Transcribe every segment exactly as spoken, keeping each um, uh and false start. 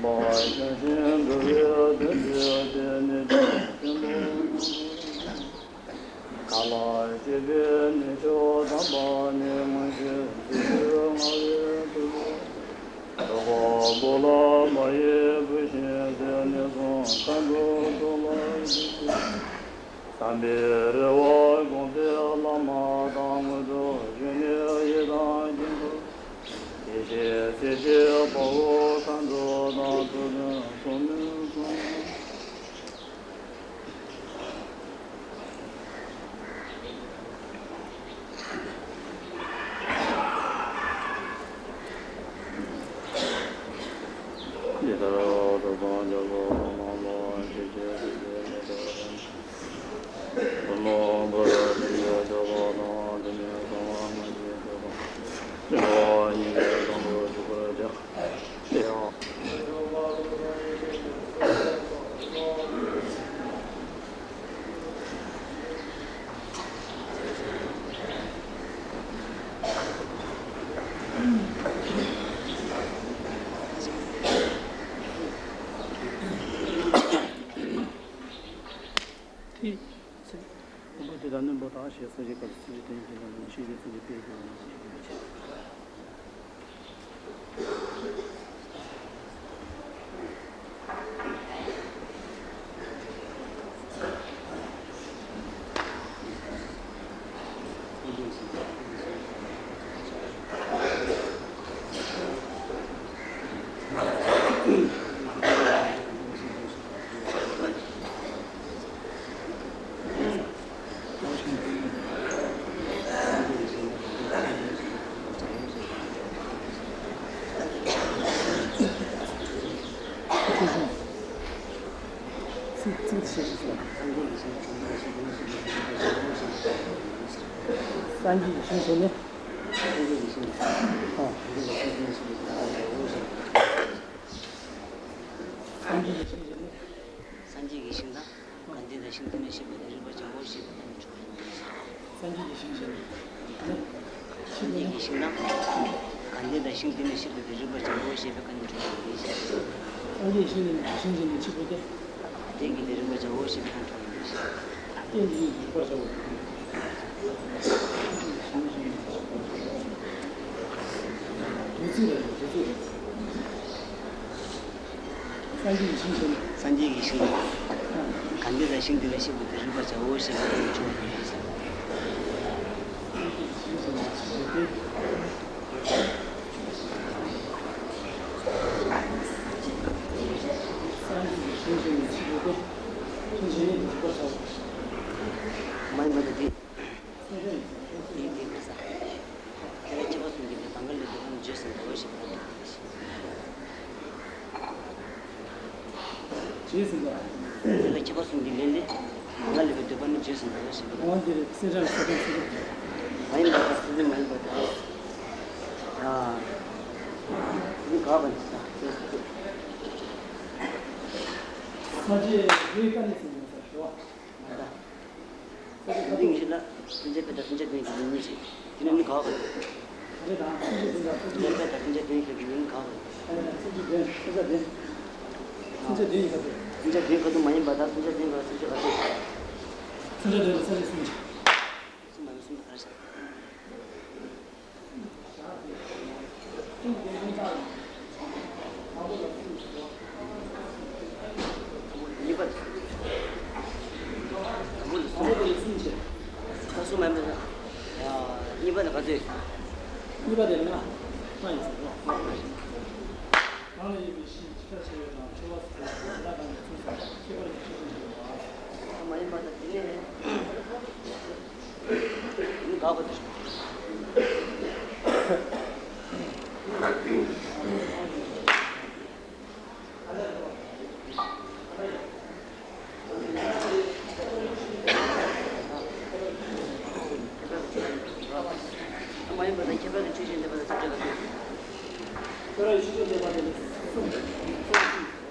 པ་ཞིང་ཤིན་ཏུ་བའི་དོན་དུ་དེ་ནི་དེ་ཆེན་པོ། ག་ལ་སྐྱེས་པའི་གནས་མཆོག་དམ་པ་ནི་མངོན་ཤེས་རྫུ་འཕྲུལ་མངའ་བའི་ཐུགས། རྫོགས་པ་པོ་ལ་མ་ཡི་བུ་ཤིང་ཟེར་ནས་བཟུང་མཁའ་འགྲོ་ཚོགས་ལ་བཞུགས་ཏེ། བསམ་པའི་རེ་བ་སྐོང་མཛད་བླ་མ་དང་སྔོན་དུ་བྱོན་ནས་ཡི་དམ་ཞིང་དུ། ཡེ་ཤེས་སྲས་བཅས་དཔའ་བོ་མཁའ་འགྲོ་དང་ཐུགས་མཐུན་ཚོགས་མིན་གསུམ། ཇི་ལྟར་གྲུབ་པ་འཇམ་པོ་ལྷ་མོ་ཞེས་བྱའི་སྲས་བཅས་མེ་ཏོག་ལྡན། ཐུན་མོང་པོ་ལ་ཞིང་དུ་སྐྱོབ་པ་དང་། དེ་ནས་གསང་བ་སྔ་ཕྱིའི་སྐྱོབ་པ། སྤྱོད་པ་ཉིད་ཀྱི་དང་པོར་འཇུག་པར་བྱ། དེ་ཡང་། དེ་ཚེ་དང་པོ་དེ་དག་རྣོན་པོ་དག་ཞེས་གསུངས་པའི་སྐབས་སུ་ཚིག་འབྲུ་དོན་གྱི་ལམ་ནས་ཤེས་བྱའི་སེམས་ཀྱི་དཔེ་བརྗོད་པ་ནང་བཞིན་ཞུ་རྒྱུ་བྱས། སངས་རྒྱས་ཀྱི་ཞིང་ཟེར་ནས། སངས་རྒྱས་ཀྱི་ཞིང་ཟེར་ནས། སངས་རྒྱས་ཀྱི་ཞིང་ཟེར་ནས། སངས་རྒྱས་ཀྱི་ཞིང་དང་། ག་འདི་དང་ཞིང་དེ་ནས་ཤེས་པ་དེ་རིག་པ་བྱ་བའོ་ཞེས་པའི་སྐབས་ནས་འཇོག་པ་ཡིན། སངས་རྒྱས་ཀྱི་ཞིང་ཞེས་ནི། སངས་རྒྱས་ཀྱི་ཞིང་ན། ག་འདི་དང་ཞིང་དེ་ནས་ཤེས་པ་དེ་རིག་པ་བྱ་བའོ་ཞེས་པའི་སྐབས་ནས་འཇོག་པ་ཡིན། སངས་རྒྱས་ཞིང་ནས་ཞིང་ཞེས་ནི་ཆི་པོ་དེ། རྟེན་གྱི་དེ་རིག་པ་བྱ་བའོ་ཞེས་པའི་སྐབས་འཇོག་པ་ཡིན། རྟེན་གྱི་རིག་པ་བྱ་བའོ། དུས་ཚིགས་ལ་དུས་ཚིགས། སངས་རྒྱས་ཀྱི་ཞིང་ཞེས་ནི། སངས་རྒྱས་ཀྱི་ཞིང་། ག་འདི་དང་ཞིང་འདི་ལ་ཤེས་པ་དེ་རིག་པ་བྱ་བའོ་ཞེས་པའི་སྐབས་ནས་འཇོག་པ་ཡིན། སངས་རྒྱས་ཀྱི་ཞིང་ཞེས་ནི་ཆི་པོ་དེ། སངས་རྒྱས་ཀྱི་ཞིང་ཞེས་ནི་ཆི་པོ་དེ། ཞིང་ཞེས་ནི་རིག་པ་བྱ་བའོ། མ་ཡིན་པ་དང་འདི། སེམས་ཅན་ཡིན་ཟེར། ཡིན་ཏེ་དགོས་ས། དེ་ལ་ཁྱད་པར་གསུམ་གྱི་ལས་དང་ག་ལས་འདོད་པ་ནི་བརྗོད་ཟིན་པའོ་ཞེས་པ་ལ་འདོད་པ་ཞེས། བརྗོད་ཟིན་པ། དེ་ལ་ཁྱད་པར་གསུམ་གྱི་ལས་ལས། དང་ག་ལས་འདོད་པ་ནི་བརྗོད་ཟིན་པའོ་ཞེས་པ་ལ། འོ་འདིར་སེམས་ཅན་ལ་སེམས་ཅན་སེམས་ཅན། མ་ཡིན་པ་དང་སེམས་ཅན་མ་ཡིན་པ་དང་། ཡ། འདི་དགག་པ་ནི་ས། ས་བཅད་འདི་བཀའ་ནི་སེམས་ཅན་ས་ཞེས་པ། མ་ད། འདི་ངེས་ཤེས་ལ་སེམས་ཅན་དཔེ་དང་སེམས་ཅན་དོན་གྱི་ལུགས་གཉིས་ཤིག་དེ་ནི་ནི་ག་བ། སེམས་ཅན་དཔེ་དང་སེམས་ཅན་དོན་གྱི་ལུགས་གཉིས་ག་བ། སེམས་ཅན་དོན་སེམས་ཅན་དོན་སེམས་ཅན་དོན་ག་བ། སེམས་ཅན་དོན་ཁ་ཐུག་མ་ཡིན་པ་དང་སེམས་ཅན་དོན་ག་སེམས་ཅན་ག་ཐུག་སེམས་ཅན་དོན་ལ་སེམས་ཅན་སེམས་ཅན། གསུམ་མ་ཡིན་གསུམ་དང་ག་རེ་བྱ། གཉིས་པ། དང་པོ་ལ་གསུམ། ད་གསུམ་མ་ཡིན་པ་ན། གཉིས་པ་ལ་ག་ཚོད། གཉིས་པ་དེ་ལ་ལྔ། ལྔ་ཡིན་ཟེར་རོ། གང་ལ་ཡོད་པའི་གཞི་ཇི་ལྟར་བྱས་ཡོད་དང་ཆེ་བ་སུ་ཡོད་དང་ལ་དང་ནི་ཚུལ་ཙམ་ཁྱད་པར་གྱི་ཆོས་ཅན་དུ་ཡོད་པ། མ་ཡིན་པ་དང་དེ་ནས། དགག་པ་དེ། མ་ཡིན་པ་དང་ཁྱད་པར་གྱི་ཆོས་ཅན་འདོད་པ་དང་ཁྱབ་བྱེད་ལ་ལྟོས། ཁྱད་པར་གྱི་ཆོས་ཅན་འདོད་པ་དེ་ནི་གསུམ། གསུམ།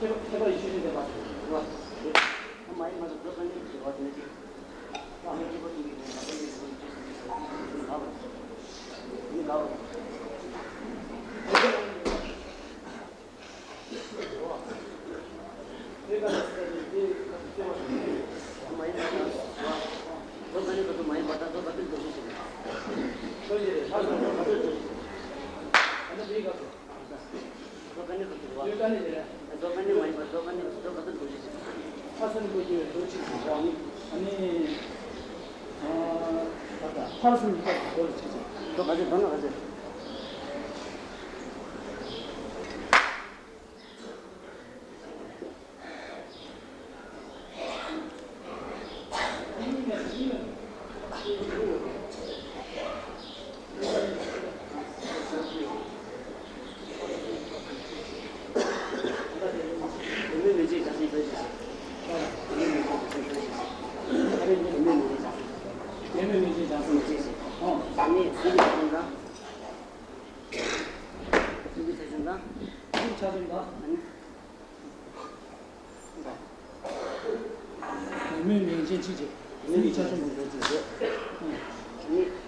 ཁྱད་པར་ཡི་ཆོས་ཅན་ལྡན་པ་ཟེར་བ། མ་ཡིན་པ་དང་འགྲོ་ས་ནི་ཞེས་པ་དེ་ནི་ཅི། ཨ་ནི་ཁྱད་པར་དུ་མི་ལྡན་པ་དེ་ནི་ཆོས་ཅན་ལྡན་པ་ནི་འགའ་བ། ནི་འགའ་བ། མ་ཡིན་པ་དང་འགྲོ་ས་ནི་འགྲོ་ས་མ་ཡིན་པ་དང་འགྲོ་ས་དེ་འགྲོ་ཞེས་བྱ། འགྲོ་ཞེས་པའི་ལྷག་བསམ་འགྲོ་ས་དེ་འགྲོ་ཞེས་བྱ། ཨ་ནི་དེའི་སྐབས་སུ། བཟོ་དཀའ་ནི་དང་འགྲོ་བ། བཟོ་དཀའ་ནི་རེད། བཟོ་དཀའ་ནི་མ་ཡིན་པར་བཟོ་དཀའ་ནི་བཟོ་དཀའ་ནི་འགྲོ་ཞེས་བྱ། ཕར་ཕྱིན་སྒོ་གཅིག་པའི་འགྲོ་གཅིག་ཟེར་བ་ནི། ཨ་ནི། ཨ། ད་ལྟ་ཕར་ཕྱིན་གཉིས་ཀ་གི་འགྲོ་ལ་གཅིག་བྱེད། འགྲོ་ག་ཚོད་འགྲོ་ན་ག་ཚོད། ཡིན་མིན་མིན་ཅན་གཅིག་བྱས། ཡིན་མིན་ཆ་ཆུང་གཅིག་བྱས།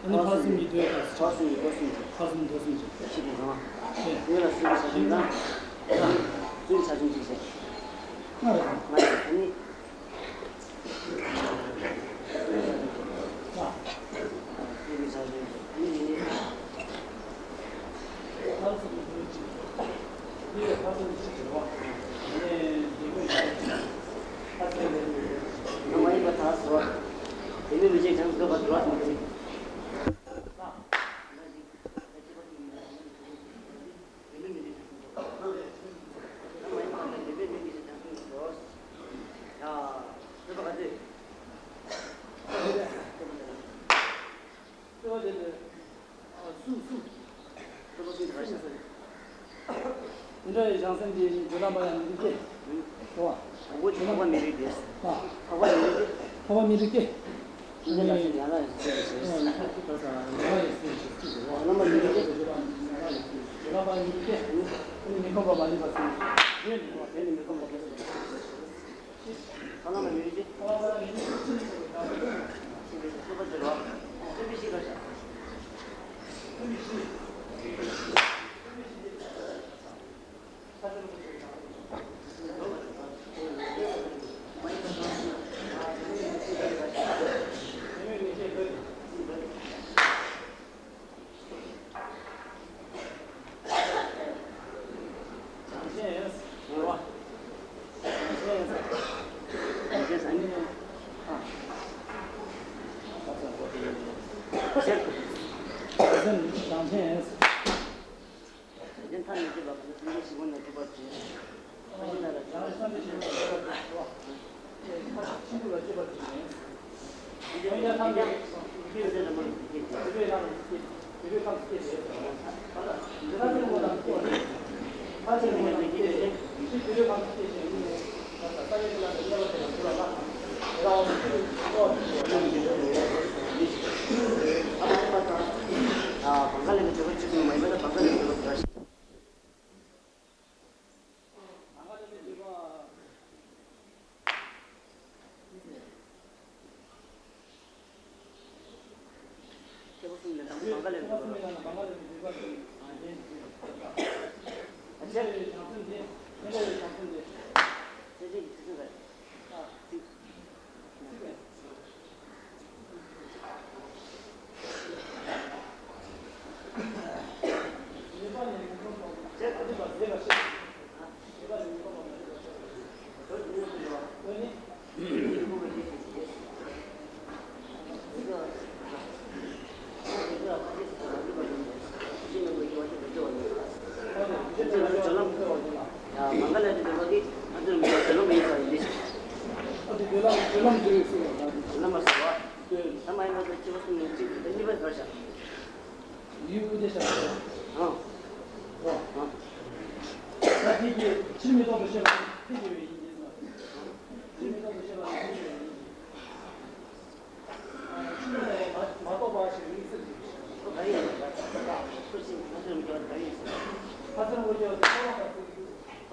ཨ་ནི་ཕར་གསུམ་གྱི་དོད་ཀ་ཕར་གསུམ་གྱི་དོད་གསུམ་བྱས། ཕར་གསུམ་དོད་གསུམ་བྱས། ཤི་དང་ཚང་མ། ངོས་ལ་གསུམ་གྱི་ཆ་ཆུང་དང་། གསུམ་ཆ་ཆུང་གཅིག་བྱས། ལྔ་རེད། ལྔ་རེད། ཨ་ནི། དེ་འདྲ་བའི་བྱང་སེམས་དེ་ནི་བྱེ་བྲག་པ་ཡང་མི་རིགས་ཏེ། འོ། འཕགས་པ་མི་རིགས་ཏེ། འཕགས་པ་མི་རིགས་ཏེ། འཕགས་པ་མི་རིགས་ཏེ། ཨ་ནི། ཡང་ལ་ཡང་སྲིད་ཀྱི་ཞེས། ཡང་ལ་ཡང་སྲིད་ཀྱི་ཞེས། བྱེ་བྲག་པ་མི་རིགས་ཏེ། བྱེ་བྲག་པ་མི་རིགས་ཏེ། ཨ་ནི་མི་ཁོམ་པ་མ་ལུས་པ་ཟེར། དེ་ནི་མི་ཁོམ་པ་མ་ལུས་པ་ཟེར། ཐ་ན་མ་མི་རིགས་ཏེ། ཐ་ན་མ་མི་རིགས་ཏེ། ཤེས་པའི་ཤེས་པ་ཟེར་བ། སེམས་པའི་ཤེས་པ་བཞག་སྐྱེས་བུ་གསུམ་ལས་དང་པོ་བང་ག་ལས་འགྲོ་བ། ཡུལ་དེ་བཞག་ཨང་། ཨོ། ཨང་། ད་དེ་གི་ཕྱིར་མི་ལྡོག་ཏུ་བཤད་པ་ནི་ཕྱིར་མི་ལྡོག་ཏུ་བཤད་པ་ནི་ཕྱིར་མི་ལྡོག་ཏུ་བཤད་པ་ནི་ཕྱིར་མི་ལྡོག་པ་ཞེས་མིང་ཚིག་ཅིག་ཁ་སང་འོ་ཅོག་དེ་ཁ་ལག་ཁ་སང་།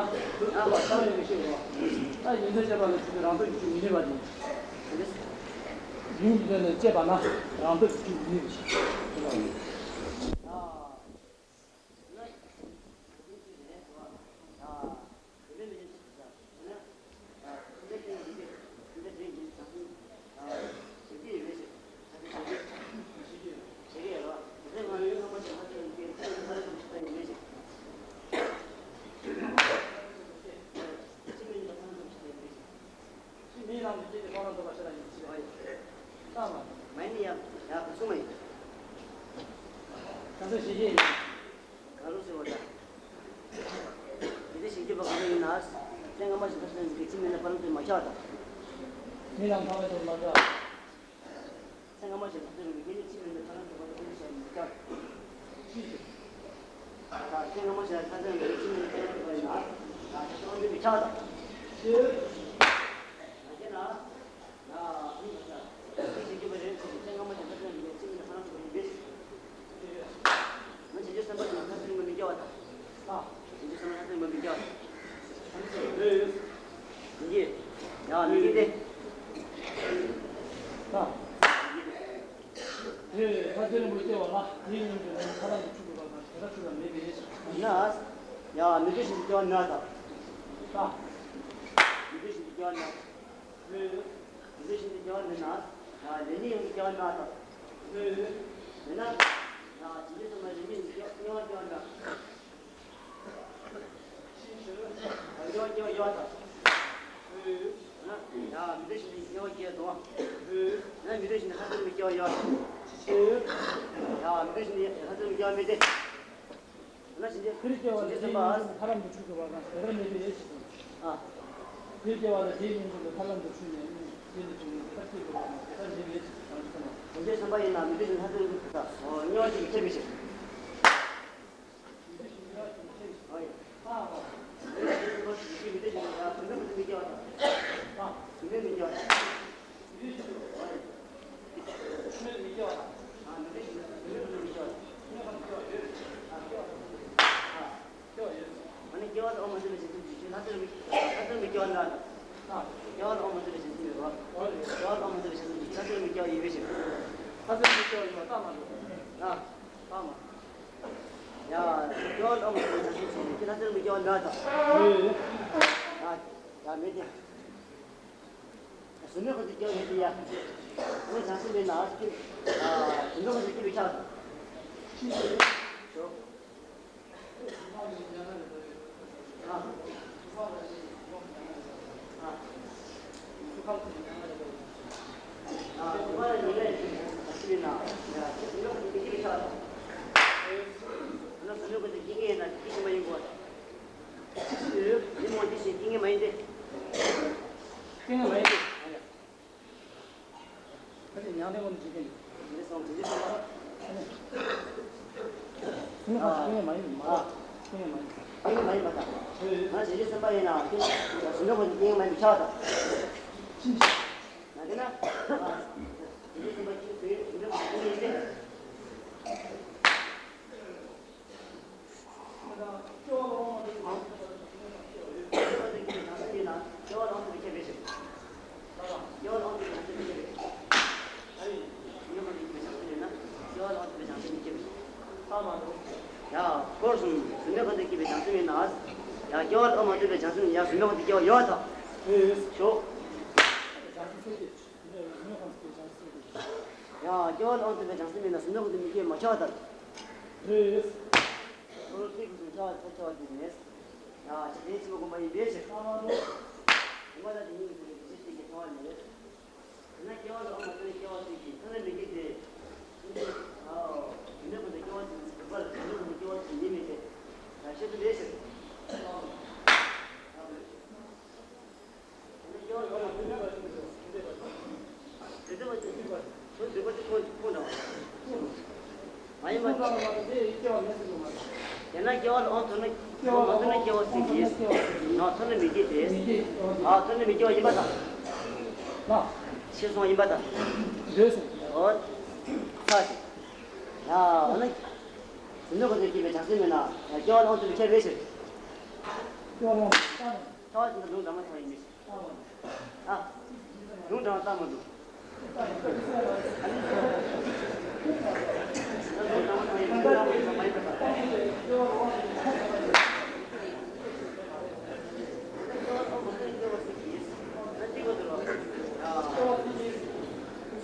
ན་དེ་ལ་བཏང་ཡོད་མི་ཤེས་རོ། ད་ཡོན་ཏན་བཅས་པ་ལ་ཆུ་དེ་རང་སྟོབས་ཀྱིས་འཇུག་མི་ནུས་པ་དེ། ཡུལ་གྱི་དོན་ལ་དཔྱད་པ་ན་རང་སྟོབས་ཀྱིས་འཇུག་མི་ནུས་པ་ཞིག་ཚེ་སྔ་མ་བཞིན་ཐར་ཚུལ་མི་འགལ། ཕྱིས་མིན་ལ་ཕ་རོལ་ཏུ་མ་ཁྱབ་པ་དང་། མི་རྣམས་ཐ་མལ་དུ་མ་འཇོག་ཚེ་སྔ་མ་བཞིན་ཐར་ཚུལ་མི་འགལ། ཕྱིས་མིན་ལ་ཕ་རོལ་ཏུ་མ་འཇོག་ཚུལ་ནི་བཤད་མི་འགལ། ཚེ་སྔ་མ་བཞིན་ཐར་ཚུལ་མི་འགལ། ཕྱིས་མིན་ལ་ཕ་རོལ་ཏུ་མ་འཇོག་ཚུལ་ནི་བཤད་མི་འགལ། ཡ། མི་འདོད་བཞིན་དུ་སྐྱེ་བ་མེད་པ་དང་། མི་འདོད་བཞིན་དུ་སྐྱེ་བ་མེད་ན། མི་འདོད་བཞིན་དུ་སྐྱེ་བ་མེད་ན། ཡ། ལེགས་ཉེས་ཡོངས་སུ་སྐྱེ་བ་མེད་པ་དང་། མེད་ན། ཡ། བྱིན་གྱིས་བརྩམས་པ་ལེགས་ཉེས་ཡོངས་སུ་སྐྱེ་བ་མེད་པ་དང་། ཡ། སྐྱེ་བ་སྐྱེ་བ་ཡོད་དང་། ཡ། མི་འདོད་བཞིན་དུ་སྐྱེ་བ་སྐྱེ་དང་། ཡ། མི་འདོད་བཞིན་དུ་ལྷ་ཚུལ་མི་སྐྱེ་བ་ཡོད། ཡ། མི་འདོད་བཞིན་དུ་ལྷ་ཚུལ་མི་སྐྱེ་བ་མེད་དེ། ན་བཞིན་དུ་དེར་སྐྱེ་བ་ལ་དེའི་སེམས་པ། ཡོངས་སུ་ཐར་ལམ་དུ་འཁྲུལ་དགོས་པ་དང་དེ་ལྟར་མེད་པའི་ཕྱིར་དང་། ཨ། དེར་སྐྱེ་བ་ལ་དེའི་ཡོངས་སུ་ཐར་ལམ་དུ་འཁྲུལ་ནས་དེ་ལས་བྱུང་ནས་དེ་ལྟར་སྐྱེ་དགོས་པ་དང་དེ་ལྟར་མེད་པའི་ཕྱིར་དང་། བྱང་ཆུབ་སེམས་དཔའ་ཡིན་ན་མི་འདོད་བཞིན་ལྷ་ཚུལ་དུ་ད་སྙོམས་འཇུག་ཁྱབ་པའི་ཕྱིར། ཨོ་ཡ། མི་འདོད་བཞིན་ལྷ་ཚུལ་དུ་ཁྱབ་པའི་ཕྱིར། ཨ། མི་འདོད་བཞིན་ལྷ་ཚུལ་དུ་ཁྱབ་པའི་ཕྱིར། ཨ་ནི་སྐྱེ་བ་ལ་དབང་མ་བྱས་པའི་བྱང་སེམས་ཀྱི་ཆོས་ལྷ་ཚུལ་མི། ལྷ་ཚུལ་མི་སྐྱེ་བ་མེད་པ་དང་། སྐྱེ་བ་ལ་དབང་མ་བྱས་པའི་བྱང་སེམས་མེད་པ། སྐྱེ་བ་ལ་དབང་མ་བྱས་པའི་བྱང་སེམས་ཀྱི་ལྷ་ཚུལ་མི་སྐྱེ་བ་ཡིན་པའི་ཕྱིར། ལྷ་ཚུལ་མི་སྐྱེ་བ་ཡིན་པ་རྟགས་མ་གྲུབ། ཨ། རྟགས་མ། ཡ། སྐྱེ་བ་ལ་དབང་མ་བྱས་པའི་བྱང་སེམས་ཀྱི་ཆོས་ལྷ་ཚུལ་མི་སྐྱེ་བ་མེད་པ་དང་། ཡ། ཡ་མེད་དེ། གཟུགས་མེད་ཁོ་ཚོ་སྐྱེ་བ་མེད་དེ་ཡ། ཁོ་བྱང་སེམས་མེད་ན་སྐྱེ། གཟུགས་མེད་ཁོ་ཚོ་སྐྱེ་བའི་ཆ་དང་། ཁྱེད་ཀྱི་མྱང་འདས་ངོ་ནས་འཇིག་རྟེན་ཡོད། ངས་སོང་དེ་འདྲ་སོང་། སེམས་ཁམས་སྐྱེ་མེད་མ་ཡིན་མ། སྐྱེ་མེད་མ་ཡིན། སྐྱེ་མེད་མ་ཡིན་པ་དང་། ང་བྱང་ཆུབ་སེམས་དཔའ་ཡིན་ན་སྐྱེ་མེད་ཟུང་འཇུག་གི་སྐྱེ་མེད་མ་ཡིན་པའི་ཆ་དང་། ཅི། ང་དེ་ན། བྱང་ཆུབ་སེམས་དཔའ་སྐྱེ་མེད་ཟུང་འཇུག་གི་སྐྱེ་མེད་ཡིན་ཏེ། ཡ། སྐོར་གསུམ་ཟུང་འཇུག་གི་སྐྱེ་མེད་ཡིན་ན། ཡ། སྐྱེ་བ་ལ་དབང་མ་བྱས་པའི་བྱང་སེམས་ཡ་ཟུང་འཇུག་གི་སྐྱེ་བ་ཡོད་དང་། ཤོག་ཡང་སྐྱེ་བ་ལ་དབང་བྱས་པའི་བྱང་སེམས་མེད་ན་ཟུང་འཇུག་གི་མི་སྐྱེ་མ་ཁྱབ་པ་ལྟར། རེད། ཁོ་བོ་སྐྱེ་དགུ་ཟུང་ཁྱབ་པ་ཁྱབ་པ་དེ་མེད། ཡང་འཇིག་རྟེན་ཆེན་པོ་བསྒོམ་པ་ཡིན་པའི་ཕྱིར། བུམ་པ་དང་དེ་གཉིས་ཀྱི་དོན་ལ་རྒྱུ་ཆ་གཅིག་ཀྱང་ཁྱབ་པ་མེད། དེས་ན་སྐྱེ་བ་ལ་དབང་མ་བྱས་པའི་སྐྱེ་བ་གཅིག་གིས་ཐ་ན་མི་སྐྱེ་སྟེ། ཨ། དེ་ནས་ཁོ་ཚོ་སྐྱེ་བ་གཅིག་གིས་བུམ་པ་ལ་ཟུང་འཇུག་གི་སྐྱེ་བ་གཅིག་ཡིན་མིན་ཏེ། ཡང་ཤེས་སུ་མེད་ཕྱིར། དེ་ན་སྐྱེ་བ་ལ་དབང་ཐོབ་ན་སྐྱེ་བ་མ་ཐོབ་ན་སྐྱེ་བ་ཟེར་གྱི། ཨ། ཐོབ་ན་མི་སྐྱེ་སྟེ། ཨ། ཐོབ་ན་མི་སྐྱེ་བ་ཡིན་པ་དང་། ཤེས་སོང་ཡིན་པ་དང་། འོ། ཚ་ཞིག་ཡ། འོ་ན། ཟུང་འཇུག་གི་སྐྱེ་མེད་བྱང་སེམས་མེད་ན་སྐྱེ་བ་ལ་དབང་ཐོབ་པའི་ཁྱད་པར་ཞིག་ཚ་བ་དེ་ལུང་དྲངས་མ་ཐག་ཡིན་མི་ཤེས། ཨ། ལུང་དྲངས་ལྟ་མ་འདུག་ཟུང་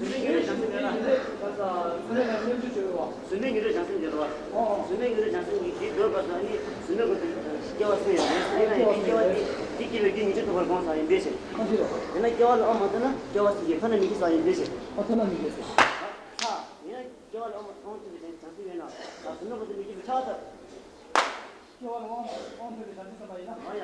འབྲེལ་ཉོན་མོངས་བྱང་སེམས་འདི་རེད་བ། ཟུང་འབྲེལ་ཉོན་མོངས་བྱང་སེམས་འདི་རེད་བ། ཟུང་འབྲེལ་ཉོན་མོངས་བྱང་སེམས་ཀྱི་དེའི་འདོད་པ་སོགས་ནི་ཟུང་འབྲེལ་ཀུན་ཏུ་སྐྱེ་བ་གསུམ་ཡོད་རེད། དེ་ན་ཡང་དེ་སྐྱེ་བ་དེ་དེ་སྐྱེ་བའི་རྒྱུ་ཉིད་ཀྱིས་ཐོབ་པར་དགོངས་ས་ཡིན་པའི་ཕྱིར། དེ་ན་སྐྱེ་བ་ལ་དབང་མ་ཐོབ་ན་སྐྱེ་བ་གཅིག་གིས་ཐ་ན་མི་སྐྱེ་ས་ཡིན་པའི་ཕྱིར། ཨ། ཐ་ན་མི་སྐྱེ་ས། ཡིན་ན་སྐྱེ་བ་ལ་དབང་མ་ཐོབ་པའི་བྱང་སེམས་ཡོད་ན་ཟུང་འབྲེལ་ཀུན་ཏུ་མི་སྐྱེ་བའི་ཕྱིར། སྐྱེ་བ་ལ་དབང་དབང་ཐོབ་པའི་བྱང་སེམས་ཙམ་པ་ཡིན་ན། ཨ་ཡ།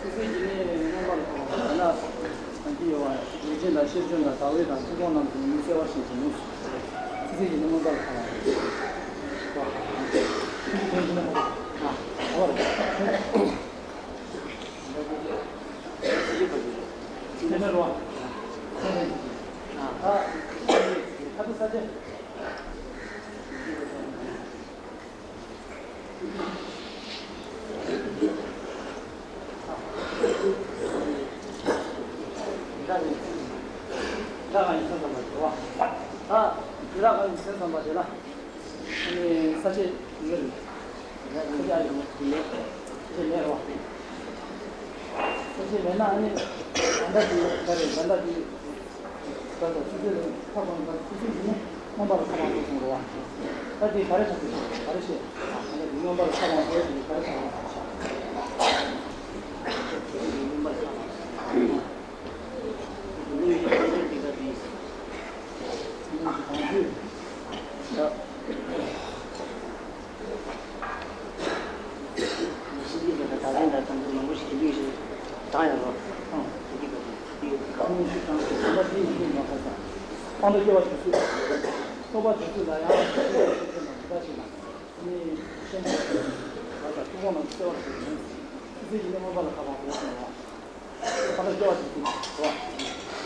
སོ་སོའི་སྐྱེ་གནས་མངོན་པར་རྟོགས་པ་ན་སངས་རྒྱས་ཡོད་པ། ལུས་ཅན་དང་ཤེར་ཕྱིན་དང་དག་པ་དང་ཐུབ་དབང་རྣམས་ཀྱིས་ནི་གསལ་བར་བྱེད་ཅིང་ནི། སོ་སོའི་སྐྱེ་གནས་མངོན་པར་རྟོགས་པ། ཨ་ནི་ས་བཅད་ཡོད་རེད། ས་བཅད་ཡོད་རེད། ས་བཅད་མེད་རེད་བ། ས་བཅད་མེད་ན་ཨ་ནི་ད་ལྟ་དེ་ག་རེ་ད་ལྟ་དེ་ད་ལྟ་སུ་ཚོད་ལ་ཁ་བ་ད་སུ་ཚོད་ཡིན་ན་རྣམ་པ་ལ་ཁ་བ་ཚོ་སོང་རེད་བ། ད་དེ་ག་རེ་ཆགས་ཀྱི་རེད་ག་རེ་བཤད། ད་ལྟ་དེ་རྣམ་པ་ལ་ཁ་བ་ཚོ་དེ་ག་རེ་ཆགས་ཀྱི་རེད།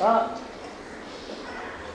ད།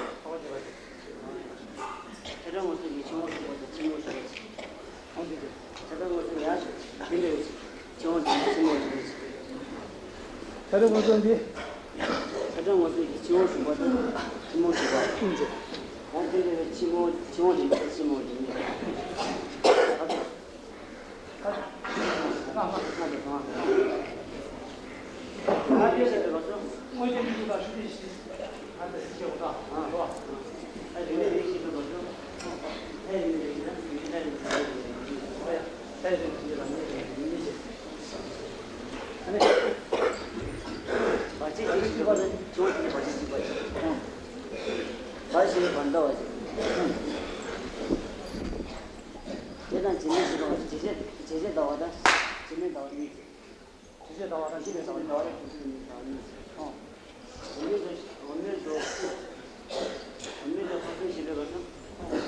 ཁ་བ་བྱེད་པ་ཅིག་ཆ་འདྲ་ངོ་སོ་གི་ཕྱི་མོ་ཞུགས་པ་དང་ཕྱི་མོ་ཞུགས་པ་ཅིག་ཁོང་དེ་དེ། ཆ་འདྲ་ངོ་སོ་ཡར་ཞུགས་དེ་འདྲ་བའི་ཕྱི་མོ་ཞུགས་པ་ཕྱི་མོ་ཞུགས་པ་ཅིག་ཆ་འདྲ་ངོ་སོ་འདི། ཆ་འདྲ་ངོ་སོ་གི་ཕྱི་མོ་ཞུགས་པ་དང་ཕྱི་མོ་ཞུགས་པ། ཁོང་དེ་འདྲ་བའི་ཕྱི་མོ་ཕྱི་མོ་ཞུགས་པ་ཕྱི་མོ་ཞུགས་པ། དེ་དང་རྗེས་མའི་ཞེས་པ་རྗེས་བྱེད་རྗེས་བྱེད་ཟླ་བ་དང་རྗེས་མའི་ཟླ་བ་གཉིས། རྗེས་བྱེད་ཟླ་བ་དང་རྗེས་མའི་ཟླ་བ་གཉིས། རྗེས་བྱེད་ཟླ་བ་དང་རྗེས་མའི་ཟླ་བ་གཉིས། འོ་མའི་འགྲོ་འོ་མའི་འགྲོ་འོ་མའི་འགྲོ་ཕར་ཕྱིན་ཞེས་པའི་བར་དུ། འོ་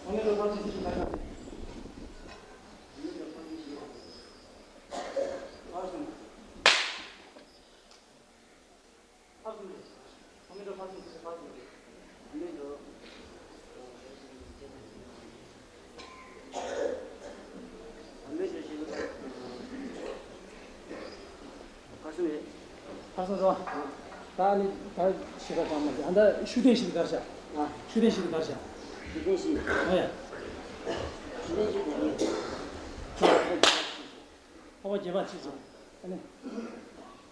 མའི་འགྲོ་ཕར་ཕྱིན་ཞེས་པའི་བར་དུ། ཕར་སོང་། ཕར་སོང་རེད། ཨ་མི་འགྲོ་ཕར་སོང་ཟེར་ཕར་སོང་རེད། ཨ་མི་འགྲོ། ཨ་མི་འགྲོ་ཞེས་པ། ཕར་སོང་རེད། ཕར་སོང་རེད་བ། ད་ནི་ད་ཞིག་ག་གང་མ་རེད། ཨ་ད་ཤུགས་ལྡན་ཞིག་གར་བཞག་ཨ། ཤུགས་ལྡན་ཞིག་གར་བཞག་ཤུགས་ལྡན་ཞིག་ཨོ་ཡ། ཤུགས་ལྡན་ཞིག་དེ་ནི། ཕོ་བ་རྒྱས་པ་ཆེ་ཆེ། ཨ་ནི།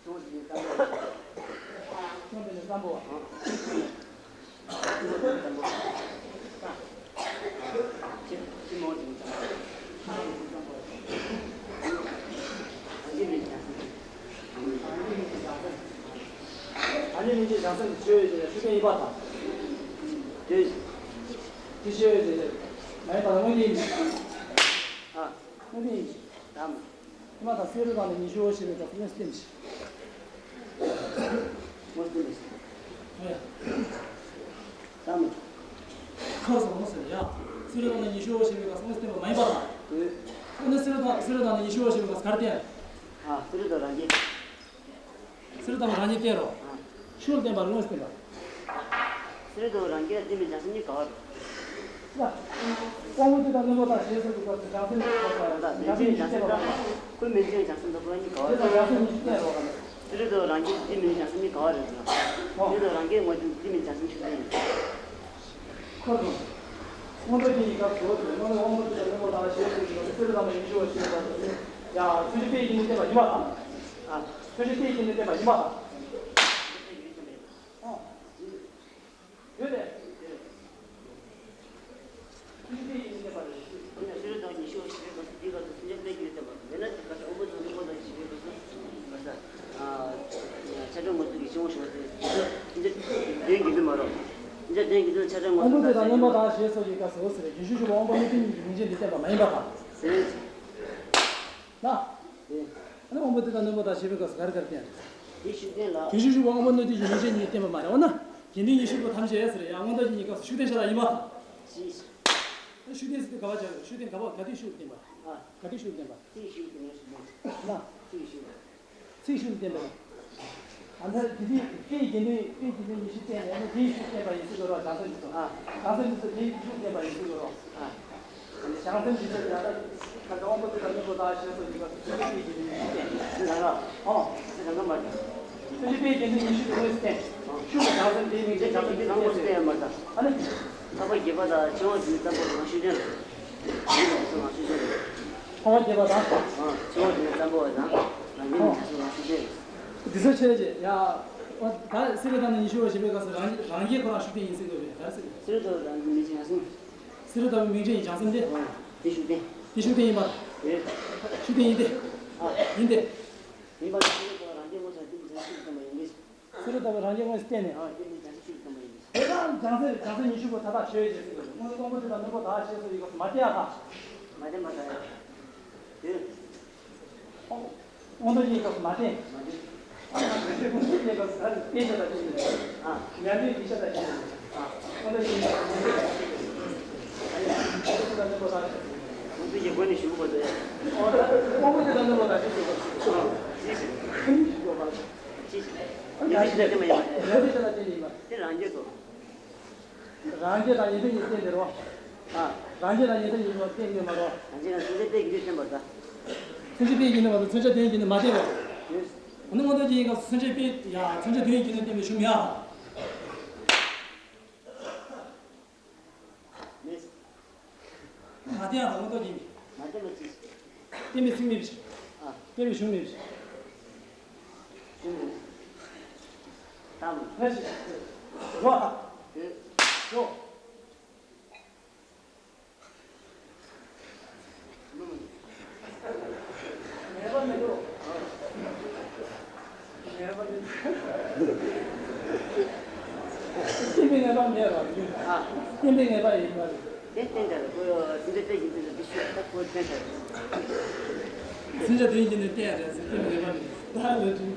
ཁྱོད་དེ་ནི་བསམ་པོ། ཁྱོད་དེ་ནི་བསམ་པོ། ཨ་ནི་མི་ཚེ་བྱང་སེམས་ཀྱི་ཆོས་ཡོད་ཅེས་ཆོས་ཅན་ཡིན་པ་དང་། དེ་ཆོས་ཡོད་ཅེས་མ་ཡིན་པ་དང་དངོས་གནས་ཡིན། ཨ། དངོས་གནས་ཡིན། དམ། ཕྱི་མ་དང་བསེ་རུ་དང་ནི་ཉི་ཤུ་བ་ཞེས་པའི་སྐབས་སུ་དངོས་སུ་བསྟན་ཅིང་། དངོས་སུ་བསྟན་ཅིང་། ཨེ། དམ། ཁོ་སོང་ཟེར་ཡ། བསེ་རུ་དང་ནི་ཉི་ཤུ་བ་ཞེས་པའི་སྐབས་སུ་དངོས་སུ་བསྟན་པ་མ་ཡིན་པ་དང་། ཨོ་ནི་བསེ་རུ་དང་བསེ་རུ་དང་ནི་ཉི་ཤུ་བ་ཞེས་པའི་སྐབས་སུ་ག་རེ་བསྟན། ཨ། བསེ་རུ་དང་རང་རྒྱལ། བསེ་རུ་དང་རང་རྒྱལ་བསྟན་རོ། ཨ། ཤུགས་བསྟན་པ་དངོས་སུ་བསྟན་པ། བསེ་རུ་དང་རང་རྒྱལ་རྫས་མིན་བྱང་སེམས་གཉིས་ག་བ་རེད། ལ། དབང་པོ་སྟེ་དང་རྣོན་པོ་དང་ཞེས་སོགས་ཀྱི་སྐབས་སུ་བྱང་སེམས་ཀྱི་སྐབས་སུ་ད་རྫས་མིན་བྱང་སེམས་དང་། ཁོ་མི་རྫས་མིན་བྱང་སེམས་དང་ཁོ་རང་གཉིས་ག་བ་རེད། དེ་དང་བྱང་སེམས་གཉིས་ཀྱི་བསྟན་རོགས་ག་ལ། བསེ་རུ་དང་རང་རྒྱལ་རྫས་མིན་བྱང་སེམས་གཉིས་ག་བ་རེད་ཟེར་ན། ཨོ། བསེ་རུ་དང་རང་རྒྱལ་དངོས་བསྟན་རྫས་མིན་བྱང་སེམས་ཤུགས་ལྡན་ཡིན། ཁོ་རང་། མངོན་རྟོགས་རྒྱན་གྱི་སྐབས་སུ་མངོན་རྟོགས་དབང་པོ་སྟེ་དང་རྣོན་པོ་དང་ཞེས་སོགས་ཀྱི་སྐབས་སུ་བསེ་རུ་དང་ཉི་ཤུ་བ་ཞེས་པ་དང་ཡང་མཚོན་བྱེད་དཔེ་ཡིས་བསྟན་པ་ཡིན་པ་དང་། ཨ། མཚོན་བྱེད་དཔེ་ཡིས་བསྟན་པ་ཡིན་པ་དང་། ཨོ། ཡོད་དེ། ཤེས་རིག་དང་ཉི་ཤུ་བ་ཞེས་པའི་སྐབས་སུ་འདིའི་སྐབས་སུ་མཚོན་བྱེད་དཔེ་ཡིས་བསྟན་པ་དང་མེད་ན་དེ་སྐབས་སུ་དབང་པོ་དང་རྣོན་པོ་དང་ཞེས་པའི་སྐབས་སུ་ཆ་འདྲ་ངོ་སོ་གི་ཕྱི་མོ་ཞེས་པ་དེ་མཚོན་བྱེད་དོན་གྱི་དོན་མ་རེད། མཚོན་བྱེད་དོན་གྱི་དོན་ཆ་འདྲ་ངོ་སོ་དང་ཆ་འདྲ་ངོ་སོ་དང་ཞེས་སོགས་ཀྱི་སྐབས་སུ་འོ་ཟེར་བའི་རྒྱུན་ཞུགས་ཞུགས་པ་དབང་པོ་རྣོན་བསྟན་གཉིས་ཀྱི་མིང་ཅན་འདི་བསྟན་པ་མ་ཡིན་པ་དང་། ཟེར། ན། དེ། ཨ་ནི་དབང་པོ་སྟེ་དང་རྣོན་པོ་དང་ཞེས་པའི་སྐབས་སུ་ག་རེ་ག་རེ་བསྟན། དེ་ཤུགས་ལྡན་ལ། རྒྱུན་ཞུགས་ཞུགས་པ་དབང་པོ་རྣོན་བསྟན་གྱི་མིང་ཅན་གཉིས་བསྟན་པ་མ་རེད། འོ་ན། རྒྱན་ལྡན་ཉི་ཤུ་པོ་ཐམས་ཅད་ཟེར་ཡང་མངོན་རྟོགས་རྒྱན་གྱི་སྐབས་སུ་ཤུགས་ལྡན་ཤ་སྟག་ཡིན་པ། ཤེས། ཨ་ཤུགས་ལྡན་ཟེར་དུས་ག་བ་བྱ་ཤུགས་ལྡན་ག་བ་ག་དུས་ཤུགས་ལྡན་པ། ཨ། ག་དུས་ཤུགས་ལྡན་པ། ཚིག་ཤུགས་ལྡན་ན། ཚིག་ཤུགས། ཚིག་ཤུགས་ལྡན་པ། ཨ་མཐར་དེ་དུས་དཔེ་རྒྱན་ལྡན་དཔེ་རྒྱན་ལྡན་ཉི་ཤུ་བསྟན་ནས་ཨ་ནི་དེའི་ཤུགས་བསྟན་པ་ཡིན་ཟེར་དགོས་རེད་བ། བྱང་སེམས་ཀྱི་ཚུལ། ཨ། བྱང་སེམས་ཀྱི་ཚུལ་དེའི་ཤུགས་བསྟན་པ་ཡིན་ཟེར་དགོས་རེད་བ། ཨ། བྱང་སེམས་ཀྱི་ཚུལ་ཡང་ན་ཁ་དབང་པོ་སྟེ་དང་རྣོན་པོ་དང་ཞེས་སོགས་ཀྱི་སྐབས་སུ་དཔེ་རྒྱན་ལྡན་ཉི་ཤུ་བསྟན། དེ་རང་རང་། ཨོ། དེ་རང་རང་མ་རེད། མཚོན་བྱེད་དཔེ་རྒྱན་ཆ་ཉི་ཤུ་དེ་དངོས་སུ་བསྟན། ཤུགས་ཀྱི་བྱང་སེམས་དེའི་མིང་ཅན་བྱང་སེམས་དེ་ལ་བསྟན་ཡོད་མ་རེད་ད། ཨ་ནི། ལྷག་པ་བརྒྱད་པ་དང་ཕྱི་དབང་དེ་ནི་ཙམ་པོ་རང་ཤུགས་ཅན་རེད། ཡིན་ལ་སོ་རང་ཤུགས་ཅན་རེད། ལྷག་པ་བརྒྱད་པ་དང་། ཨ་ཕྱི་དབང་དེ་ནི་ཙམ་པོ་བ་དང་། རང་ཉིད་ནི་ཡ་སོ་རང་ཤུགས་ཅན་རེད། འདི་ཚོ་ཆེ་ཆེ་ཡ། ད་སི་རི་དང་ནི་ཉི་ཤུ་བ་ཞེས་པའི་སྐབས་སུ་རང་རང་རྒྱལ་ཁོ་རང་ཤུགས་ཅན་ཡིན་ཟེར་དགོས་པས་ད་སི་རི། སི་རི་དང་རང་རྒྱལ་མིང་ཅན་ཡང་སོང་། སི་རི་དང་མིང་ཅན་ཡིན་བྱང་སེམས་ཏེ། དེ་ཤུགས་ཅན། དེ་ཤུགས་ཅན་ཡིན་པ། ཨེ། ཤུགས་ཅན་ཡིན་ཏེ། ཨ། ཡིན་ཏེ། ཡིན་པ་ཞིག་ཡོད་པ་རང་རྒྱལ་ངོ་ཚ་དེ་མི་ཚང་ཤུགས་ཙམ་པ་ཡིན་གྱི། ཚུ་རུ་ལྟ་བུ་རང་རྒྱལ་དངོས་སུ་བསྟན་ནས། ཨ་དེ་མི་ཚང་ཤུགས་ཙམ་པ་ཡིན་གྱི། དེ་དང་བྱང་སེམས་བྱང་སེམས་ཉི་ཤུ་པོ་ད་ལྟ་ཆོས་ཅེས་ཟེར་དགོས་དངོས་སུ་དབང་པོ་དེ་དང་རྣོན་པོ་དག་ཆོས་སུ་ཡི་གོ་མ་བསྟན་ཡ་དང་། མ་བསྟན་པ་དང་། དེ། དབང་དུ་ཡིན་སྐབས་སུ་མ་བསྟན། མ་བསྟན། ཨ་ནི་ང་ཚོས་ཀུན་གཞི་ཡིན་སྐབས་སུ་ད་ནི་དཔེ་ཆ་དང་བཅས་ནས། ཨ། ཉམས་ལེན་ཡིག་ཆ་དང་བཅས་ནས། ཨ། དབང་དུ་ཡིན་སྐབས་སུ་ཉམས་ལེན་དང་བཅས་ནས། ཨ་ནི་ང་ཚོས་ཀུན་གཞི་ཡི་སྒོ་ནས་ཞུ་དགོས་པ་དེ། ཨོ་ད་དབང་པོ་དེ་དང་རྣོན་པོ་དག་ཆོས་སུ་ཡི་གོ། ཨ། ཁོ་གཉིས་ཞུ་དགོས་པ། ཅི་ཞིག་ཨ་ནི་ཉམས་ལེན་ཡིག་ཆ་དང་བཅས་ནས་ཡིན་པ། ཉམས་ལེན་ཡིག་ཆ་དང་བཅས་ནས་ཡིན་པ། དེ་རང་རྒྱལ་དོ། རང་རྒྱལ་དང་ཉན་ཐོས་གཉིས་བསྟན་ཏེ་རོ། ཨ། རང་རྒྱལ་དང་ཉན་ཐོས་གཉིས་ལ་བསྟན་དགོས་མ་རོ། རང་རྒྱལ་དང་སེམས་ཅན་དཔེ་བརྒྱུད་བསྟན་པར་གདའ། མཚོན་བྱེད་དཔེ་བརྒྱུད་ནས་མ་གཏོགས་མཚོན་བྱ་དོན་བརྒྱུད་ནས་མ་བསྟན་རོ། ཡོད། ཨ་ནི་མངོན་རྟོགས་རྒྱན་ཡིན་སྐབས་སུ་མཚོན་བྱེད་དཔེ་ཡ་མཚོན་བྱ་དོན་བརྒྱུད་ནས་བསྟན་པའི་གཞུང་མེད་ཨ། མེད། མ་བསྟན་ཡང་དང་མངོན་རྟོགས་རྒྱན་གྱི། མ་བསྟན་པ་ཅི། བསྟན་པའི་ཚིག་མེད་པའི་ཕྱིར། ཨ། བསྟན་པའི་གཞུང་མེད་པའི་ཕྱིར། གཞུང་མེད། གཏམ། ལྷ་ཞིག་རོ། དེ། རོ། ངེས་པ་མེད་འགྲོ། ངེས་པ་མེད། སེམས་པའི་ངེས་པ་མེད་རོ། ཨ། སེམས་པའི་ངེས་པ་ཡིན་པ་རེད། དེ་བསྟན་ད་རེད་ཁོ། སེམས་ཅན་དཔེ་ཡིན་དུས་དེ་ཤོད་ད་ཁོ་བསྟན་ད་རེད། སེམས་ཅན་དོན་ཡིན་ནས་བསྟན་རེད་ཟེར་སེམས་པའི་ངེས་པ་མེད། ད་ལོས་དྲིས།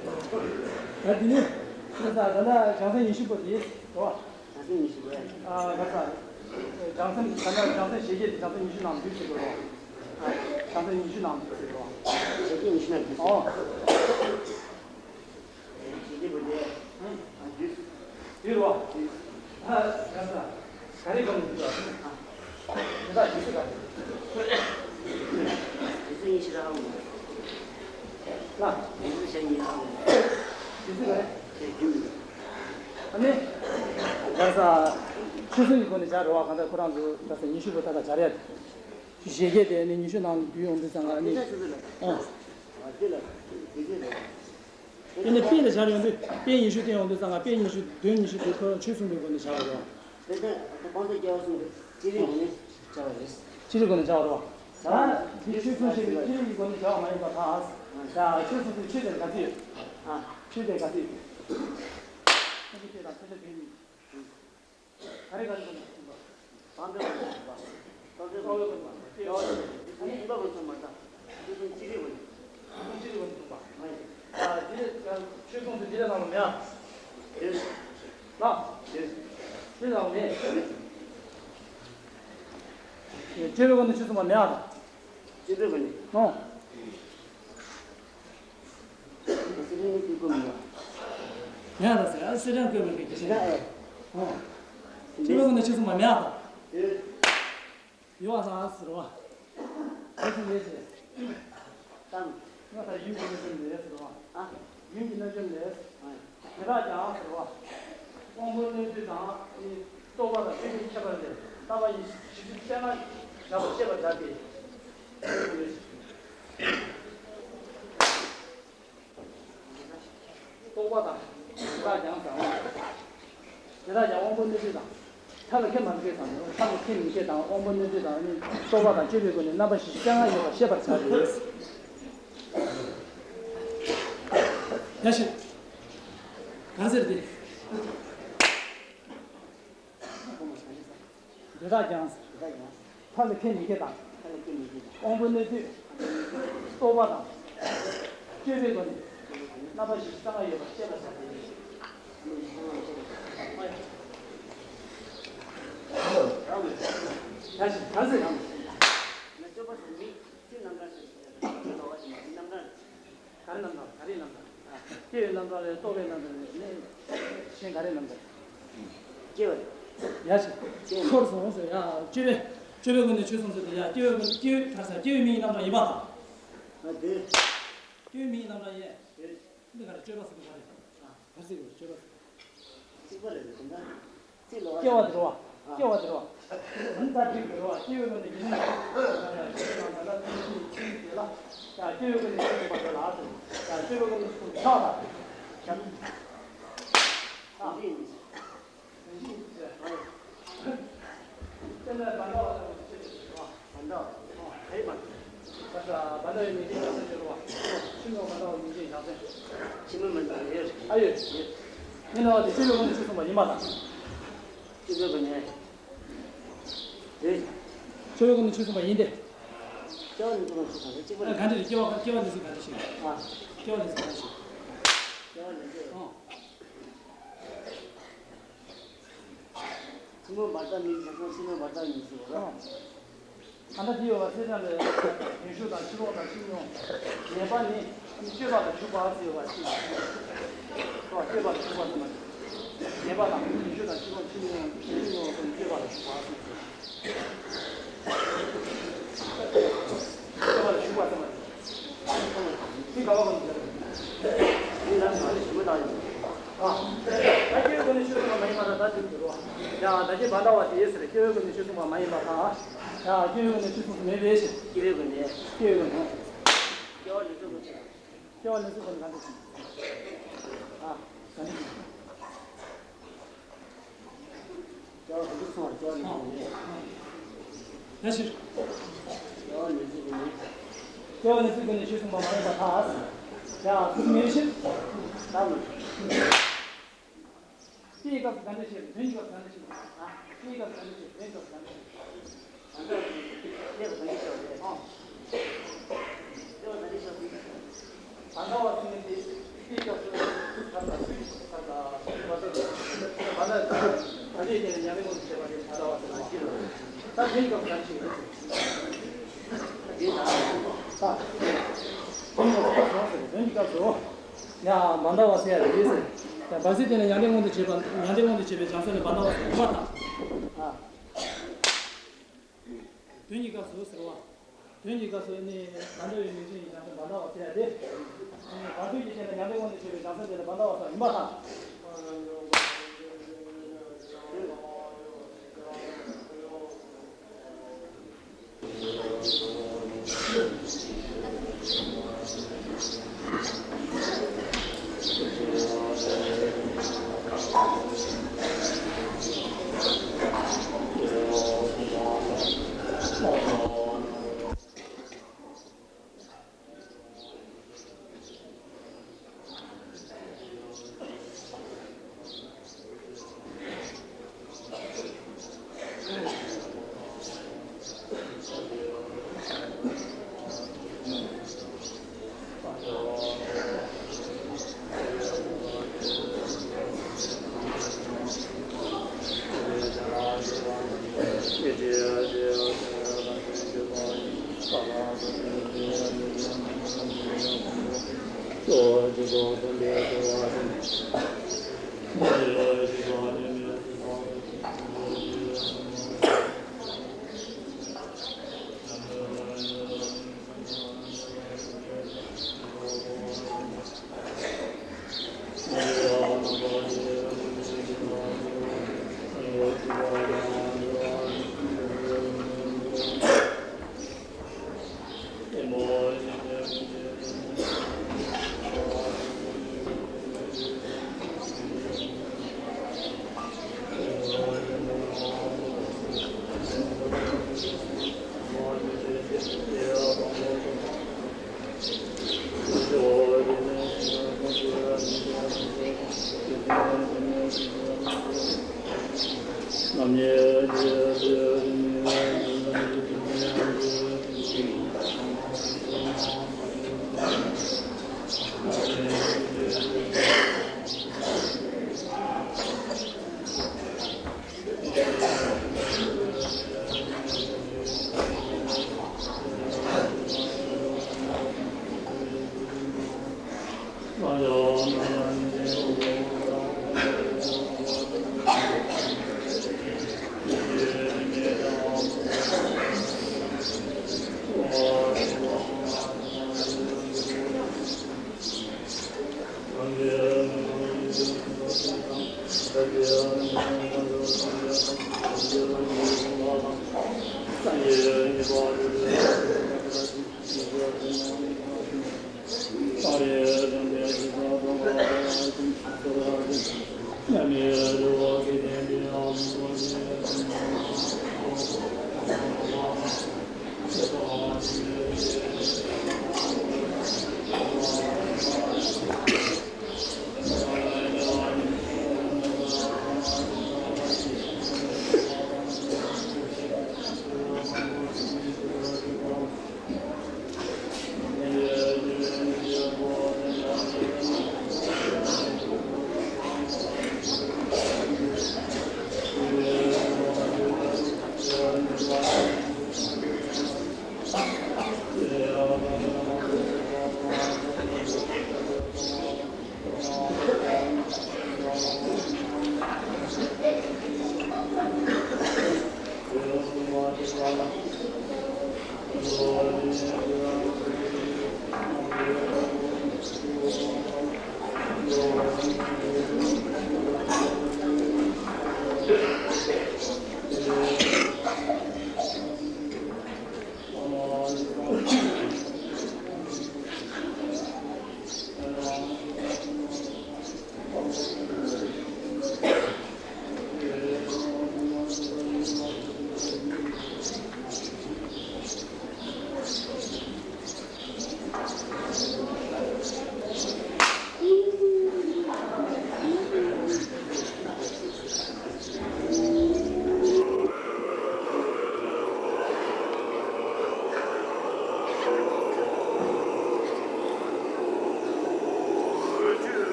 ད་དེ་ནི། ད་ད་ད་ལྟ་བྱང་སེམས་ཉི་ཤུ་པོ་དེ་རོ། བྱང་སེམས་ཉི་ཤུ་པོ། ཨ་ད་ས། བྱང་སེམས་ད་ལྟ་བྱང་སེམས་ཞེ་བརྒྱད་དེ་བྱང་སེམས་ཉི་ཤུ་ནང་འདུས་ཟེར་དགོས་རོ། ཨ། བྱང་སེམས་ཉི་ཤུ་ནང་འདུས་ཟེར་རོ། ཞེ་བརྒྱད་ཉི་ཤུ་ནང་འདུས་ཟེར། ཨོ། ཞེ་བརྒྱད་པོ་དེ། ཨ་འདུས། འདུས་རོ། ཨ་ག་ས། ག་རེ་གང་འདུས་རོ། ཨ། དེ་དག་འདུས་ཟེར་ག་རེ། འདུས་ཉི་ཤུ་ར་ཧ་ལུ། ལ། འདུས་ཞེ་ཉི་ཧ་ལུ། འདུས་ཟེར་ག་རེ། ཞེ་བརྒྱད། ཨ་ནི། ག་ས། ཆོས་ཚུལ་གྱི་སྒོ་ནས་སྦྱར་རེད་བ་གང་ལྟར་ཁོ་རང་ཚོ་ག་ས་ཉི་ཤུ་པོ་ད་ལྟ་སྦྱར་ཡ། ཞེ་བརྒྱད་དེ་ནི་ཉི་ཤུ་ནང་འདུས་ཡོང་དུས་ཙང་ང་ནི། ཨ། དེ་ནི་དཔེ་ལ་སྦྱར་ཡོང་དུས་དཔེ་ཉི་ཤུ་བསྟན་ཡོང་དུས་ཙང་ང་དཔེ་ཉི་ཤུ་དོན་ཉི་ཤུ་དེ་ཁོ་རང་ཆོས་གསུངས་པའི་སྒོ་ནས་སྦྱར་རོ། དེ་ནི་དཔང་དུ་སྐྱེ་བ་གསུངས་པའི་སྤྱི་རིགས་སྒོ་ནས་སྦྱར་བ་རེད། སྤྱི་རིགས་སྒོ་ནས་སྦྱར་བ་རེད་བ། ད་འདི་ཆོས་གསུངས་བཤད་པའི་སྤྱི་རིགས་ཀྱི་སྒོ་ནས་སྦྱར་བ་མ་ཡིན་པ་དང་། ད་ཆོས་གསུངས་པའི་ཆོས་དེར་ག་ཚོད་ཡོད། ཨ། ཆོས་དེར་ག་ཚོད་ཡོད། ཆོས་དང་ཆོས་དང་ཆོས་དང་། ག་རེ་ག་རེ་གོ་ནས་གསུངས་པ། དང་པོའི་གོ་ནས་གསུངས་པ། རྟོག་པའི་གོ་ནས་གསུངས་པ། སྐྱེ་བ་ཡོད་པའི་གོ་ནས་གསུངས་པ། གསུམ་པ་གོ་ནས་གསུངས་པ་དང་། ཆོས་གསུམ་སྤྱི་རིགས་གོ་ནས། ཆོས་གསུམ་སྤྱི་རིགས་གོ་ནས་གསུངས་པ། ཨ་ཡེ། ཨ་དེ་ཆོས་གསུམ་དེ་འདི་ལ་ནང་ལ་མེད་ཨ། ཡོད། ལ། ཡོད། དེ་ལ་མེད། སྤྱོད་པའི་སྒོ་ནས་ཆོས་གསུངས་པ་མེད་ཨ། སྤྱོད་པའི་སྒོ་ནས། ཨོ། སེམས་ཅན་ནི་དེ་བཀོད་མི་འདུག་ཡང་ལ་ཟེར་ཨ་སེམས་ཅན་བཀོད་མི་འདུག་གི་ཞེ་ན་ཨེ། ཨོ། སྤྱོད་པའི་སྒོ་ནས་ཆོས་གསུངས་པ་མེད་ཨ། ཡོད། ཡོད་ཨ་ཟེར་བ། ཨེ་ཟེར་ལས་ཟེར། གཏམ། ང་ད་ཡུམ་གྱི་རྣལ་འབྱོར་ལས་ཟེར་བ། ཨ། ཡུམ་གྱི་རྣལ་འབྱོར་ལས། ཨ། དེ་དག་ཀྱང་ཟེར་བ། དབང་པོ་རྣོན་པོ་དང་ནི་རྟོག་པ་དང་སྤྲོས་པའི་ཁྱད་པར་ལས་རྣམ་པ་ཡི་བཞི་བཅུ་རྩ་ལྔ་བཞག་པར་བཤད་པར་བྱ་སྟེ། རྟོག་པ་དང་དེ་དག་ཀྱང་ཟེར་བ། དེ་དག་ཀྱང་དབང་པོ་རྣོན་པོ་དང་། མཐར་ལ་ཁད་མ་ཁད་དང་མཐར་ལ་ཁད་མི་ཁད་དང་དབང་པོ་རྣོན་པོ་དང་ནི་རྟོག་པ་དང་སྤྱོད་པའི་སྒོ་ནས་རྣམ་པ་བཞི་བཅུ་རྩ་ལྔ་ཡོད་པར་བཤད་པར་བྱ་སྟེ། ཡ་ཤི། ག་ཟེར་ཏེ། དེ་དག་ཀྱང་། མཐར་ལ་ཁད་མི་ཁད་དང་། དབང་པོ་རྣོན་པོ། རྟོག་པ་དང་། སྤྱོད་པའི་སྒོ་ནས། རྣམ་པ་བཞི་བཅུ་རྩ་ལྔ་ཡོད་པར་བཤད་པར་བྱ་སྟེ། ཡ་ཤི། ག་ཟེར། ཡ་ཤི། ག་རེ་རྣམ་གྲངས། ག་རེ་རྣམ་གྲངས། སྐྱེ་བའི་རྣམ་གྲངས་རེད། རྟོག་པའི་རྣམ་གྲངས་རེད། ནི་གཞན་ག་རེ་རྣམ་གྲངས། སྐྱེ་བ་རེད། ཡ་ཤི། སྐྱེ་བ། འཁོར་སོང་ཟེར་ཡ། སྤྱོད་པའི། སྤྱོད་པའི་སྒོ་ནས་ཆོས་གསུངས་ཟེར་ཏེ་ཡ། སྐྱེ་བའི་སྒོ་ནས་སྐྱེ་བའི་ག་ས་སྐྱེ་བའི་མིང་རྣམ་གྲངས་ཡིན་པ་དང་། ཨ་དེ། སྐྱེ་བའི་མིང་རྣམ་གྲངས་ཡིན། དེ། འདི་ག་རེ་སྤྱོད་པ་ཟེར་དུས་ག་རེ། ཨ། གཅིག་པ་རེད། དེ་འདྲ་ཚིག་ལོ། སྐྱེ་བ་དེ་རེད་བ། སྐྱེ་བ་དེ་རེད་བ། འདི་ལྟར་བསྒྲིགས་དགོས་རེད་བ། སྐྱེ་བའི་སྒོ་ནས་ཡིན་ན། ད་ལྟ་ཚིག་ཚིག་དེ་ལ། ད་སྐྱེ་བའི་སྒོ་ནས་ཚིག་ཚིག་པ་དེ་ལ་ཟེར། ད་སྐྱེ་བའི་སྒོ་ནས་ཚིག་ཚིག་ཆགས་པ། ཁྱབ། ཨ། དེ་ནས་བར་འདྲ་བ་ལྟ་བུ་ཅི་ཞིག་རེད་བ། བར་འདྲ་བ། ཨོ། དེ་མ། བར་འདྲ་བ་ལྟ་བུའི་མིང་ཅན་ཡང་སེ་ཡོད་རེད་བ། ཕྱི་མ་བར་འདྲ་བ་མིང་ཅན་ཡང་སེ། ཕྱི་མ་བར་འདྲ་བ་ཡོད་རེད། ཨ། ཡོད། ཡོད། ཡིན་ནའང་དེ་སྐྱེ་བའི་སྒོ་ནས་ཚིག་གསུངས་པ་ཡིན་པ་དང་། སྐྱེ་བའི་སྒོ་ནས། རེད། སྐྱེ་བའི་སྒོ་ནས་ཚིག་གསུངས་པ་ཡིན་ཏེ། སྐྱེ་བ་ནས་ཚིག་གསུངས་པ་རེད། གཅིག་པ་ཨ། རེད། ག་འདྲ་རེད། སྐྱེ་བ། སྐྱེ་བ་ནས་ཚིག་ག་འདྲ་ཞིག་རེད། ཨ། སྐྱེ་བ་ནས་ཚིག་ག་འདྲ་ཞིག་སྐྱེ་བ་ནས་ཚིག་ཨོ། ཕྱི་མ་བར་ཐག་མིང་ཅན་སོང་། ཕྱི་མ་བར་ཐག་མིང་ཅན་ཡོད་རེད། ཨོ། ད་ལྟ་འདི་ཡོད་པ་ཚེ་ཚད་ལས་རྒྱུན་ཞུགས་དང་ཕྱི་ལོགས་དང་ཕྱི་མྱོང་། ངེས་པ་ནི་སྤྱོད་པ་ལ་ཞུགས་པ་ཟེར་བ་ཞིག་ཨོ། སྤྱོད་པ་ལ་ཞུགས་པ་ཟེར་བ་ཞིག་ངེས་པ་དང་རྒྱུན་ཞུགས་དང་ཕྱི་ལོགས་ཕྱི་མྱོང་ཕྱི་མྱོང་སོགས་སྤྱོད་པ་ལ་ཞུགས་པ་ཟེར། སྤྱོད་པ་ལ་ཞུགས་པ་ཟེར་བ་ཞིག་འདི་ག་བ་གོ་ནས་ཟེར། འདི་ལ་ང་ནི་ཞུ་མི་བཏང་ཡིན། ཨ། ད་སྐྱེ་བའི་སྒོ་ནས་ཆོས་གསུངས་པ་མ་ཡིན་པ་དང་ད་དེ་འགྱུར་བ། ཡང་ད་ཀྱེ་བར་འདྲ་བ་དེའི་ཟེར། སྐྱེ་བའི་སྒོ་ནས་ཆོས་གསུངས་པ་མ་ཡིན་པ་དང་། ཡང་སྐྱེ་བའི་སྒོ་ནས་ཆོས་གསུངས་སུ་མེད་པའི་ཕྱིར། སྐྱེ་བའི་སྒོ་ནས། སྐྱེ་བའི་སྒོ་ནས། སྐྱེ་བ་ལས་ཚུལ་གོ་ནས་ཆོས། སྐྱེ་བ་ལས་ཚུལ་གོ་ནས་ག་འདྲ་ཆོས། ཨ། ག་འདྲ་ཆོས། སྐྱེ་བ་ག་འདྲ་སོང་བ། སྐྱེ་བ་ལས་ཚུལ་གོ་ནས། ད་ཕྱིར། སྐྱེ་བ་ལས་ཚུལ་གོ་ནས། སྐྱེ་བ་ལས་ཚུལ་གོ་ནས་ཆོས་གསུངས་པ་མ་ཡིན་པར་ཐལ། ཡང་ཚུལ་མེད་ཕྱིར། ལྟ་བུ། དེའི་སྐབས་སུ་ག་འདྲ་བྱེད། དོན་གྱི་སྐབས་སུ་ག་འདྲ་བྱེད། ཨ། དེའི་སྐབས་སུ་ག་འདྲ་བྱེད། དོན་གྱི་སྐབས་སུ་ག་འདྲ་བྱེད། ཨ། བར་འདྲ་བ་ཟེར་ནས་དེ། དེའི་སྐབས་སུ་ཚུལ་ཐར་དང་ཚུལ་ཐར་དང་བར་དོ། བར་ན་ད་ལྟའི་རྐྱེན་ལས་མྱང་འདས་མངོན་དུ་བྱེད་པ་དེ་བར་འདྲ་བ་ཟེར་བ་ཞིག་རེད། ད་དེའི་སྐབས་སུ་ག་འདྲ་བྱེད། ད་དེའི་སྐབས་སུ་དོན་གྱི་སྐབས་སུ། ཡང་བར་འདྲ་བ་ཟེར་ཡ་རེད་ཟེར། ཡང་བར་སྲིད་དེ་ལས་མྱང་འདས་མངོན་དུ་བྱེད་པ། མྱང་འདས་མངོན་དུ་བྱེད་པའི་བྱང་སེམས་ལས་བར་འདྲ་བ་ཟེར་ཡིན་པར་ཐལ། ཨ། དོན་གྱི་སྐབས་སུ་ཟེར་བ། དོན་གྱི་སྐབས་སུ་ནི་བར་འདྲ་བའི་མིང་ཅན་གྱི་བྱང་སེམས་བར་འདྲ་བ་ཟེར་ཡ་དེ། བར་དོའི་རྐྱེན་ལས་མྱང་འདས་མངོན་དུ་བྱེད་པའི་བྱང་སེམས་དེ་ལས་བར་འདྲ་བ་ཟེར་ཡིན་པར་ཐལ།